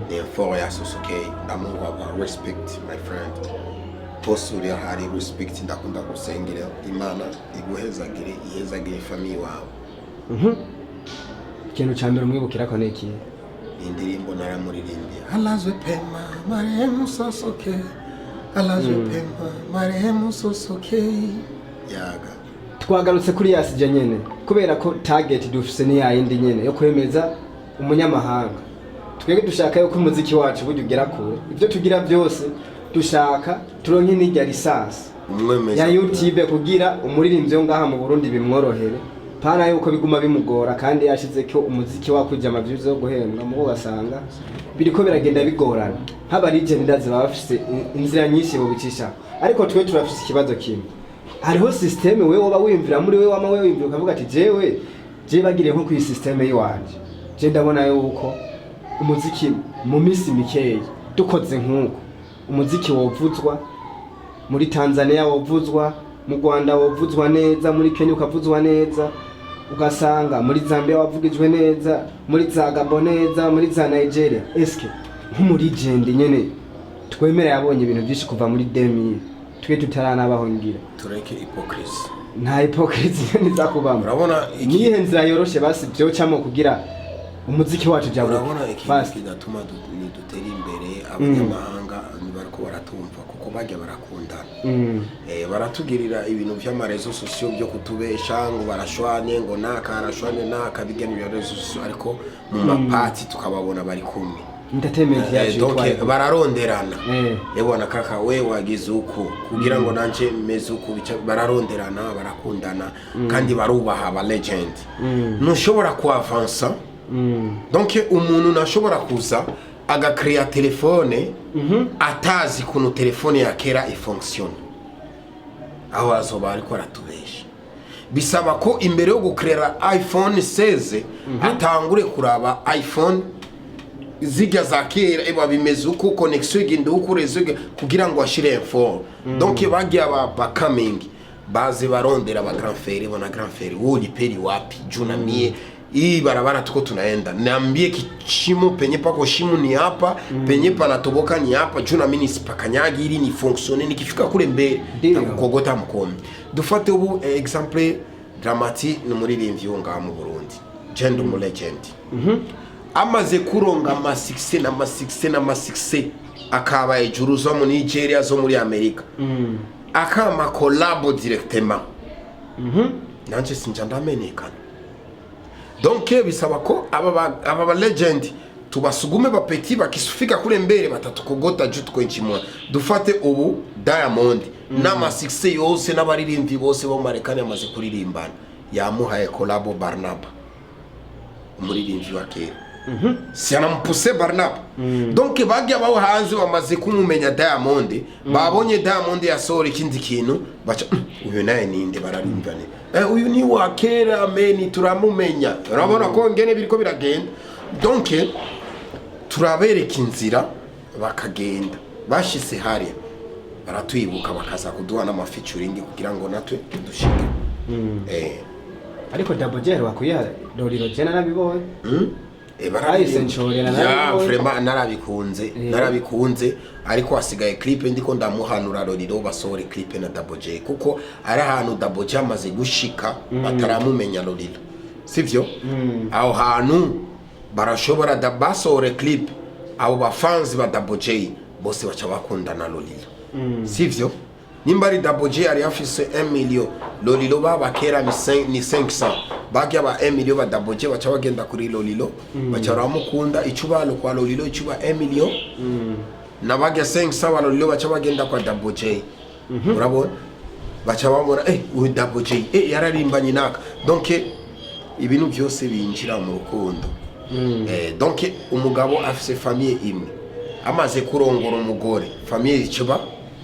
Ni effort ya Sosokei, ndamuha respect, my friend. Bose uri ahari, respect, ndakunda gusengera Imana iguhezagire, ihezagire famille wawe. Ikintu ca mbere umwibukirako ni ikihe? Indirimbo naramuririmbiye, "Alazwe pema marehemu Sosoke, alazwe pema marehemu Sosoke." Yaga. Twagarutse kuri yasije nyene, kubera ko target dufise ni yayindi nyene yo kwemeza umunyamahanga. Twebwe dushaka yuko umuziki wacu burya ugera kure. Ibyo tugira byose, dushaka turonke n'irya licence Umwemeza ya YouTube kugira umuririmbyi wo ngaha mu Burundi bimworohere, pana yuko biguma bimugora kandi yashize ko umuziki wakwije amaviews yo guhembwa, mugo ugasanga biriko biragenda bigorana. Nk'aba legend ndazi baba bafise inzira nyinshi bobicisha, ariko twe turafise ikibazo kimwe. Hariho système wewe woba wiyumvira muri wewe, wama wewe wiyumvira ukavuga ati jewe je bagiriye nko kuri système yiwanje, je ndabona yuko umuziki mu minsi mikeyi dukoze nk'uko umuziki wovuzwa muri Tanzania, wovuzwa mu Rwanda, wovuzwa neza muri Kenya, ukavuzwa neza, ugasanga muri Zambia wavugijwe neza, muri za Gabon neza, muri za Nigeria. Eske nk'umulegend nyene twemera yabonye ibintu byinshi kuva muri 2000, twe tutaranabaho ngira. Tureke hypocrisie. Nta hypocrisie nyene iza kubamo. Urabona iki? Niyihe nzira yoroshe basi byocamo kugira umuziki wacu jabuke Urabona ikintu fast? kidatuma ntidutera imbere, abanyamahanga ntibariko baratumva kuko bajya barakundana. Baratugirira ibintu vy'amaréseaux sociaux byo kutubesha ngo barashwane, ngo naka arashwane naka, bijya n'ibya réseaux sociaux, ariko mu mapati tukababona bari kumwe. Entertainment yacu Donc itwaye. bararonderana. Ebona kaka, we wagize uku kugira ngo nanje meze uku, bararonderana, barakundana kandi barubaha aba legend. Ntushobora kuavansa. Donc umuntu ntashobora kuza agakreya telefone atazi ukuntu telefone ya kera ifonctionne, aho azoba ariko aratubesha. Bisaba ko imbere yo gukrera iPhone 16 atangure kuraba iPhone zijya za kera, eba bimeze uko, connexion igenda uko, réseau kugira ngo ashire info. Donc bagiye aba bakaming baze barondera ba grand frère, bona grand frère, wewe uliperi wapi? Juu na mie hii barabara tuko tunaenda, niambie kishimo penye pako shimo ni hapa, penye panatoboka ni hapa, juu na mimi nisipakanyagi ili ni fonctionne, nikifika kule mbele Ndio. kogota mkomi. Dufate ubu exemple, Dramati ni umuririmbyi wo ngaha mu Burundi, je ndi mu legend, amaze kuronga amasuccès n'amasuccès n'amasuccès, akaba hejuru zo mu Nigeria, zo muri Amerika, akama collabo directement, nanje sinja ndamenyekana. Donc bisaba ko aba ba legend Tubasugume ba petits, bakifika kule mbere batatukogota juu tuko nchi moja. Dufate ubu Diamond n'ama succès yose n'abaririmbyi bose bo mu Marekani amaze kuririmbana, yamuhaye collabo Barnaba, umuririmbyi wa kera, si anampuse Barnaba? Donc bajya baho hanze bamaze kumumenya Diamond, babonye Diamond yasohora ikindi kintu, baca: uyu naye ninde bararimbane? Uyu ni wa kera meni turamumenya." Urabona ko ngene biriko biragenda. Donc turabereka inzira bakagenda, bashitse hariya baratwibuka, bakaza kuduha n'ama featuring kugira ngo natwe dushike. Ariko Double J wakwiye Lolilo, je narabibonye. Bararirimba. Bahise nshorera, Ya, narabibonye. vraiment narabikunze, narabikunze, ariko hasigaye clip. Ndiko ndamuhanura Lolilo basohore clip na Double J, kuko ari ahantu Double J amaze gushika bataramumenya Lolilo, sivyo? Aho hantu barashobora da basohore clip, abo bafanzi ba Double J bose baca bakundana Lolilo, sivyo? Nimba ari Double J yari afise 1 million, Lolilo baba kera ni 5, ni 500, bagya ba 1 million ba Double J baca bagenda kuri Lolilo, baca baramukunda, icubalo kwa Lolilo icuba 1 million, na bagya 500 ba Lolilo baca bagenda kwa Double J. Urabona, baca babona uyu Double J yararimbanye naka. Donc ibintu byose binjira mu rukundo. Donc umugabo afise famille imwe, amaze kurongora umugore, famille icuba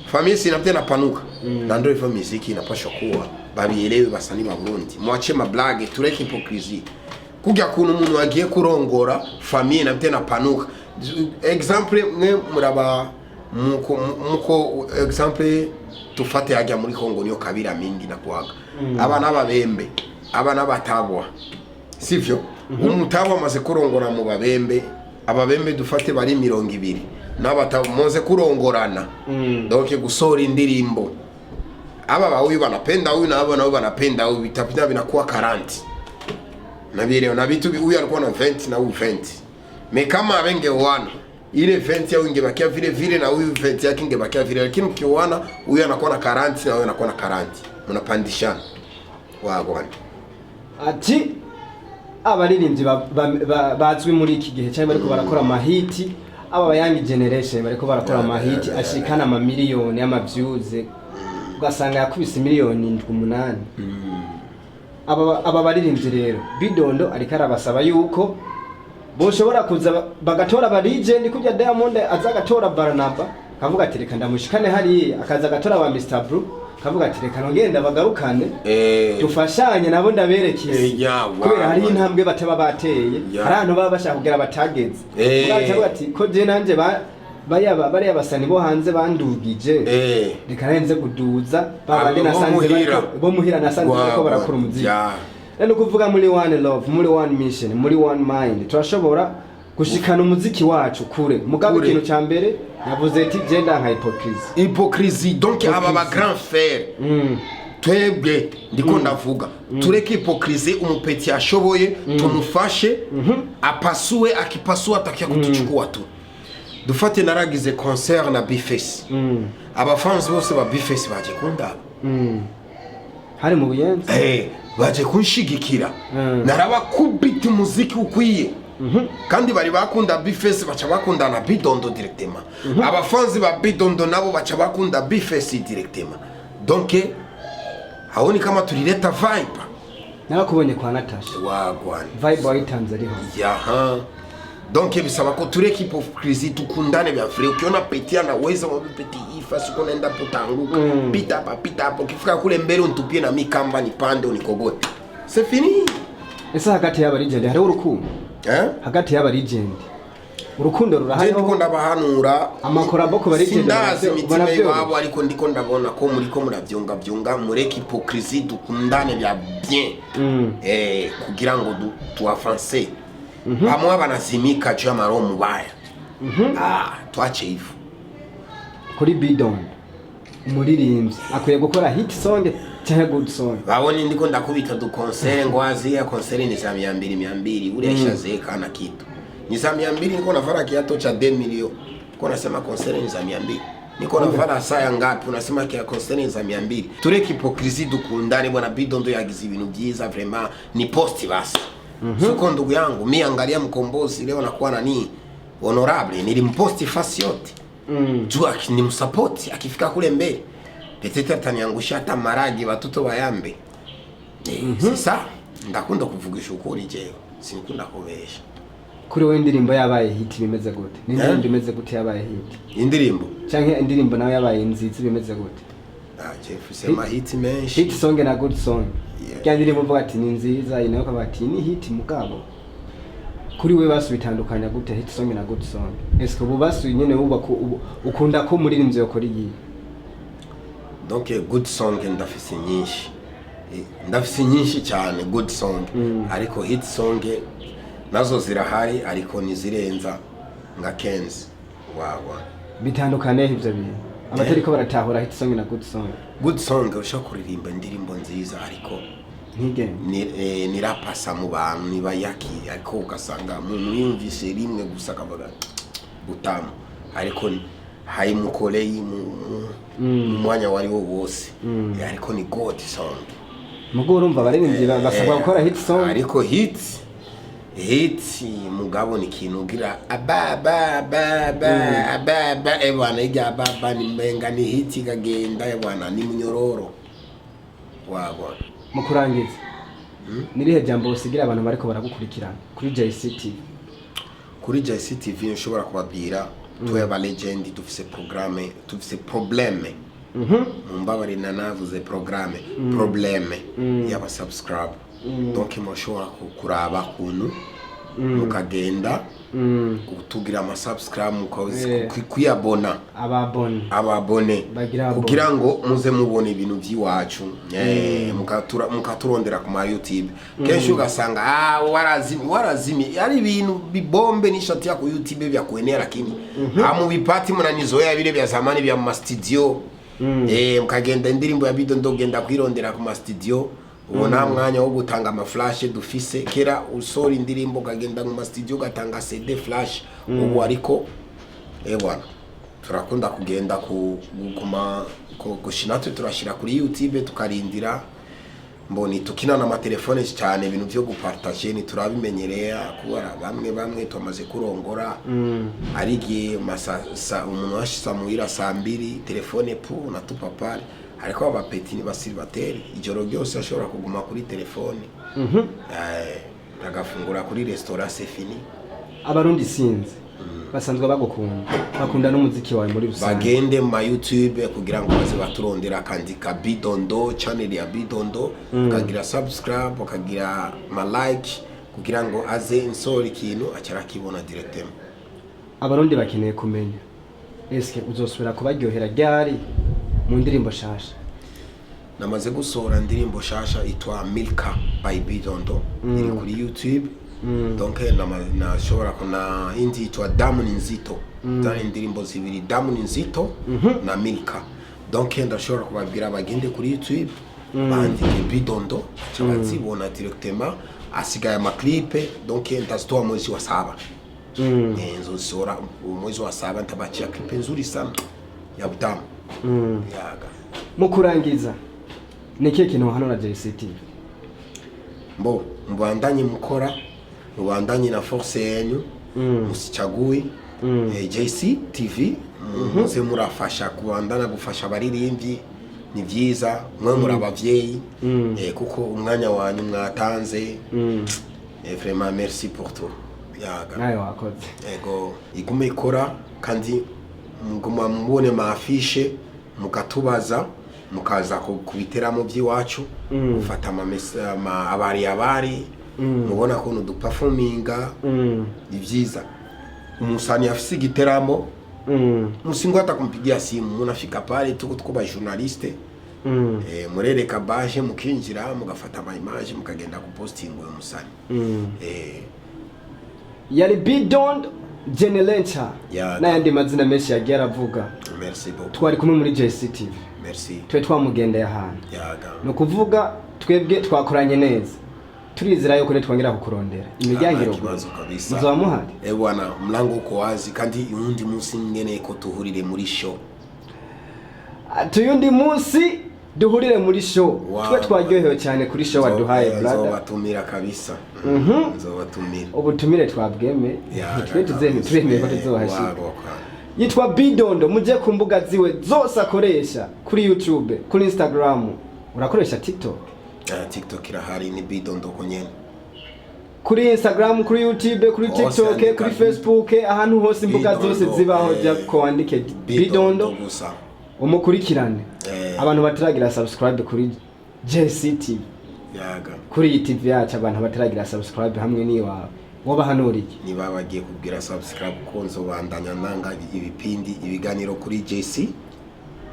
famille sinavye napanuka, na ndio hivyo muziki inapashwa kuwa, babielewe basani ba Burundi, mwache ma blague, tureke hypocrisie. Kurya kuntu umuntu agiye kurongora, famille navyo napanuka. Exemple, mwe muraba muko exemple tufate hajya muri Kongo, niyo kabira mingi na kuaga aba n'ababembe, aba n'abatabwa, sivyo? Umutabwa amaze kurongora mu babembe, ababembe dufate bari 20 n'abatabwa muze kurongorana, donc gusohora indirimbo, aba ba huyu banapenda huyu na aba nao banapenda huyu, vitapita vinakuwa 40 na vile na vitu, huyu alikuwa na 20 na huyu 20. Mais kama abengeoana, ile 20 yao ingebakia vile vile na huyu 20 yake ingebakia vile, lakini mkioana huyu anakuwa na 40 na huyu anakuwa na 40, mnapandishana wagwana. Ati abaririmbyi bazwi muri iki gihe cyangwa bariko barakora ama hits, aba ba young generation bariko barakora ama hits ashikana amamiliyoni y'ama views, ugasanga yakubise miliyoni 7, 8. Aba baririmbyi rero, Bidondo ariko arabasaba yuko boshobora kuza bagatora aba legend, kurya Diamond aza agatora Barnaba kavuga ati: "Reka ndamushikane hariya", akaza agatora ba Mr Blue kavuga ati: "Reka nongenda bagarukane, dufashanye nabo, ndabereke isi." Kubera hariho intambwe bataba bateye, hari ahantu baba bashaka kugera batageze. Ubwacu avuga ati: "Ko je nanje bariya basani bo hanze bandugije, reka nze kuduza babandi Abo bo nasanze muhira. Bo muhira nasanze bariko barakora umuziki." Rero kuvuga muri one love, muri one mission, muri one mind, turashobora gushikana umuziki wacu kure. Mugabo Kure. ikintu ca mbere yavuze ati: "Genda nka hypocrisie." Hypocrisie, donc aba ba grand frère, twebwe ndiko ndavuga, tureke hypocrisie. Umu petit ashoboye tumufashe apasue, akipasua atakia kutuchukua tu. Dufate naragize concert na Bface, abafansi bose ba Bface baje kundaba. Hari mu Buyenzi. Baje kunshigikira. Narabakubita umuziki ukwiye, kandi bari bakunda Bface, baca bakunda na Bidondo directement. Abafanzi ba Bidondo nabo baca bakunda Bface directement. Donc aho ni kama tulileta vibe. Narakubonye kwa Natasha. Wagwan. Vibe wayitanze ariho. Yaha, donc bisaba ko tureke hypocrisie, tukundane vya vrai. Ukiona petit anaweza, mwambie: "Petit, ifa siku naenda potanguka, pita hapa, pita hapo, ukifika kule mbele untupie na mikamba nipande unikogote, c'est fini." Ese hagati y'aba legend hariho urukundo? Eh? Hagati y'aba legend urukundo Je rurahariho? ndiko ndabahanura. Ama collabo ku ba legend Sindazi imitima ubona iwabo, ariko ndiko ndabona ko muriko muravyunga vyunga. Mureke hypocrisie, dukundane vya bien, kugira ngo tu avance. Bamwe banazimika juu ya maroho mubaya. Ah, twache hivyo. Kuri Bidon, umuririmbyi akwiye gukora hit song cyangwa good song? Babone ndiko ndakubita du concert, ngo azia concert ni za 200 200, ule ashazeeka na kitu ni za 200, niko navara kiato cha 2 million, niko nasema concert ni za 200, niko navara saa ya ngapi, unasema kia concert ni za 200. Tureke hypocrisie, dukundane. Bwana Bidondo yagize ibintu byiza, vraiment ni post basi. Suko ndugu yangu, mi angalia Mkombozi leo nakuwa nani honorable, nilimposti fasi yote juu nimsapoti akifika kule mbele peut-être ataniangusha hata maragi watoto bayambe. Sasa ndakunda kuvugisha ukuri, jewe sinkunda kubesha. Kuri wowe indirimbo yabaye hit bimeze gute? Ni indirimbo imeze gute yabaye hit? Indirimbo? Canke indirimbo nawe yabaye nziza bimeze gute? Ah, Jeff sema hit menshi. Hit song na good song. Yeah. Rya ndirimbo uvuga ati ni nziza, iyi nayo ukavuga ati ni hit, mugabo kuri we basu bitandukanya gute hit song na good song? Eske ubu basu nyene wuba ukunda ko umuririmbyi yokora iyi? Donc good song ndafise nyinshi. Ndafise nyinshi cyane good song, ariko hit song nazo zirahari, ariko ntizirenza nka kenzi wawa. Bitandukane ivyo bintu abatariko baratahura hit song na good song? Good song ushobora kuririmba indirimbo nziza, ariko ntigende. Nirapasa mu bantu nibayaki, ariko ugasanga umuntu yumvise rimwe gusa akavuga butamu, ariko hayimukoreye mu mwanya wari wo wose. Ariko ni good song. Mugo urumva abaririmbyi basabwa gukora hit song. Ariko hit mugabo ni ikintu ugira aba ba ba ba aba ba, bwana, irya aba ba ni mbenga ni hit ikagenda, bwana, ni munyororo wabona. Mu kurangiza, nirihe jambo usigira abantu bariko baragukurikirana kuri JCT? Kuri JCTV nshobora kubabwira, twe aba legend dufise programme, dufise problème, mumbabarire nanavuze programme, problème y'aba subscribe. Donc mushobora kuraba kuntu mukagenda kutugira ama subscribe, kwiyabona. Ababone. Ababone. Bagira abone. Kugira ngo muze mubone ibintu by'iwacu. Mukaturondera ku ma YouTube. Kenshi ugasanga warazimi warazimi, ari ibintu bibombe n'ishati ya ku YouTube vya kuenea, lakini hamubipati, mnanizoea vile vya zamani vya ma studio. Mukagenda indirimbo ya Bidondo genda kwirondera ku ma studio, ubu nta mwanya wo gutanga ama flash dufise. Kera usora indirimbo ukagenda mu ma studio ugatanga CD flash, ubu ariko bwana, turakunda kugenda ku kuma gushina natwe turashira kuri YouTube, tukarindira mboni tukina na amatelefone cyane. Ibintu byo gupartage ntiturabimenyereye, kubera bamwe bamwe tumaze kurongora, ari igihe umuntu washisa muhira saa 2, telefone pu natupa pale. Ariko aba petits ni ba célibataires, ijoro ryose ashobora kuguma kuri telefone, agafungura kuri restaurant, c'est fini. Abarundi sinzi basanzwe bagukunda, bakunda n'umuziki wawe muri rusange. Bagende mu ma YouTube kugira ngo baze baturondera, akandika Bidondo, channel ya Bidondo, akagira subscribe, akagira ma like, kugira ngo aze insora ikintu acarakibona directement. Abarundi bakeneye kumenya, eske uzosubira kubaryohera ryari mu ndirimbo shasha? Namaze gusohora indirimbo shasha itwa Milka by Bidondo, iri kuri YouTube. Donc nashobora kuna indi itwa Damu ni Nzito. Zari indirimbo zibiri, Damu ni Nzito na Milka. Donc ndashobora kubabwira bagende kuri YouTube bandike Bidondo, baca bazibona directement. Asigaye ama clip, donc ndazitoa mwezi wa saba. Nzozisohora mwezi wa saba, ntabachia clip nzuri sana ya butamu yaga. Mu kurangiza, ni ikihe kintu wahanura JCT? Mbo mubandanye mukora, mubandanye na force yenyu, musichagui. JC TV, muze murafasha kubandana gufasha abaririmbyi, ni vyiza, mwe muri abavyeyi, kuko umwanya wanyu mwatanze. Vraiment merci pour tout, yaga. Nawe wakoze. Ego, igume ikora, kandi muguma mubone ma affiche, mukatubaza, mukaza ku biteramo by'iwacu, mufata ama abari abari mubona kuntu duperforminga. Ni vyiza umusani afise igiteramo, musingo hata kumpigia simu, munafika pale, tuko ba journaliste. Murereka baje, mukinjira, mugafata ama image, mukagenda kupostinga uyo musani. Yari Bidondo Generator n'ayandi mazina menshi yagiye aravuga. Merci beaucoup. Twari kumwe muri JCTV. Merci. Twe twamugendeye ahantu. Yaga. Ni ukuvuga twebwe twakoranye neza, turizera yuko nitwongera kukurondera imiryango Nta iruguruye. kibazo kabisa. Muzoba muhari. Eh bwana, mlango uko wazi, kandi undi munsi ngene ko tuhurire muri show. Ati uyundi munsi. Duhurire muri show. Wow. Twe twaryohewe cyane kuri show waduhaye, brother. Nzobatumira kabisa. Nzobatumira. Ubutumire twabweme. Twe tuze turemeye ko tuzohashika. Wagoka. Yitwa Bidondo. Mujye ku mbuga ziwe zose akoresha, kuri YouTube, kuri Instagram. Urakoresha TikTok? TikTok irahari, ni Bidondo ko nyene. Kuri Instagram, kuri YouTube, kuri Hose TikTok, andika kuri Facebook, ahantu hose, imbuga Bidondo, zose zibaho, jya ko wandike Bidondo, gusa. umukurikirane. Abantu bataragira subscribe kuri JCT, Yaga. kuri iyi TV yacu, abantu bataragira subscribe hamwe n'iwawe, wobahanuriye? Niba bagiye kubwira subscribe, ko nzobandanya nanga ibipindi, ibiganiro kuri JC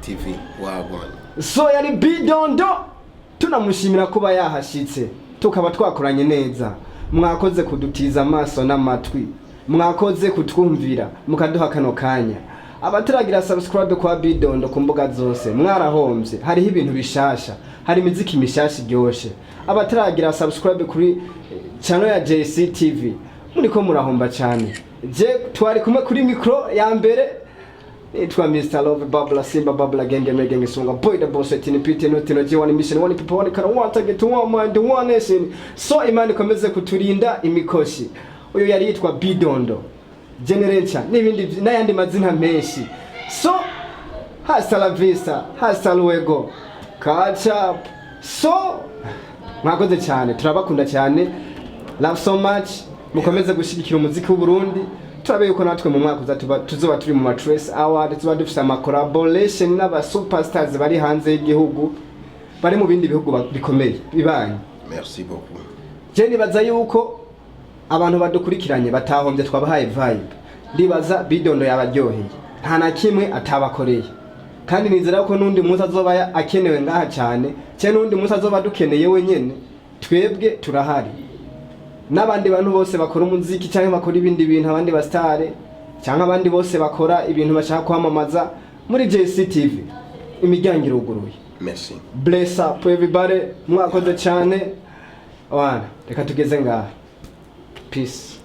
TV wabonye. So yari Bidondo, tunamushimira kuba yahashitse, tukaba twakoranye neza. Mwakoze kudutiza amaso n'amatwi, mwakoze kutwumvira, mukaduha kano kanya. Abataragira subscribe kwa Bidondo ku mbuga zose, mwarahombye. Hariho ibintu bishasha, hari imiziki mishasha iryoshe. Abataragira subscribe kuri channel ya JCTV, muriko murahomba cyane. Je twari kumwe kuri micro ya mbere, nitwa Mr. Love Babla Simba Babla Genge Megenge Sunga Boy the Boss Tini Piti no Tino G, one mission, one people, one color, one target, one mind, one nation. So Imana ikomeze kuturinda imikoshi. Uyu yari yitwa Bidondo Generator n'ibindi n'ayandi mazina menshi. So hasta la vista, hasta luego, catch up. So mwakoze cyane, turabakunda cyane, love so much. Mukomeze gushyigikira umuziki w'u Burundi. Turabe yuko natwe mu mwaka uza tuzoba turi mu ma Trace Award, tuba dufite ama collaboration n'aba superstars bari hanze y'igihugu, bari mu bindi bihugu bikomeye bibanyi. Merci beaucoup. Je nibaza yuko abantu badukurikiranye batahombye, twabahaye vibe. Ndibaza Bidondo yabaryoheye, nta na kimwe atabakoreye, kandi nizera ko n'undi munsi azoba akenewe ngaha cyane cyane, n'undi munsi azoba dukeneye wenyene, twebwe turahari n'abandi bantu bose bakora umuziki cyangwa bakora ibindi bintu, abandi basitare cyangwa abandi bose bakora ibintu bashaka kwamamaza muri JCTV, imiryango iruguruye. Merci. Bless up everybody, mwakoze cyane wana. Reka tugeze ngaha. Peace.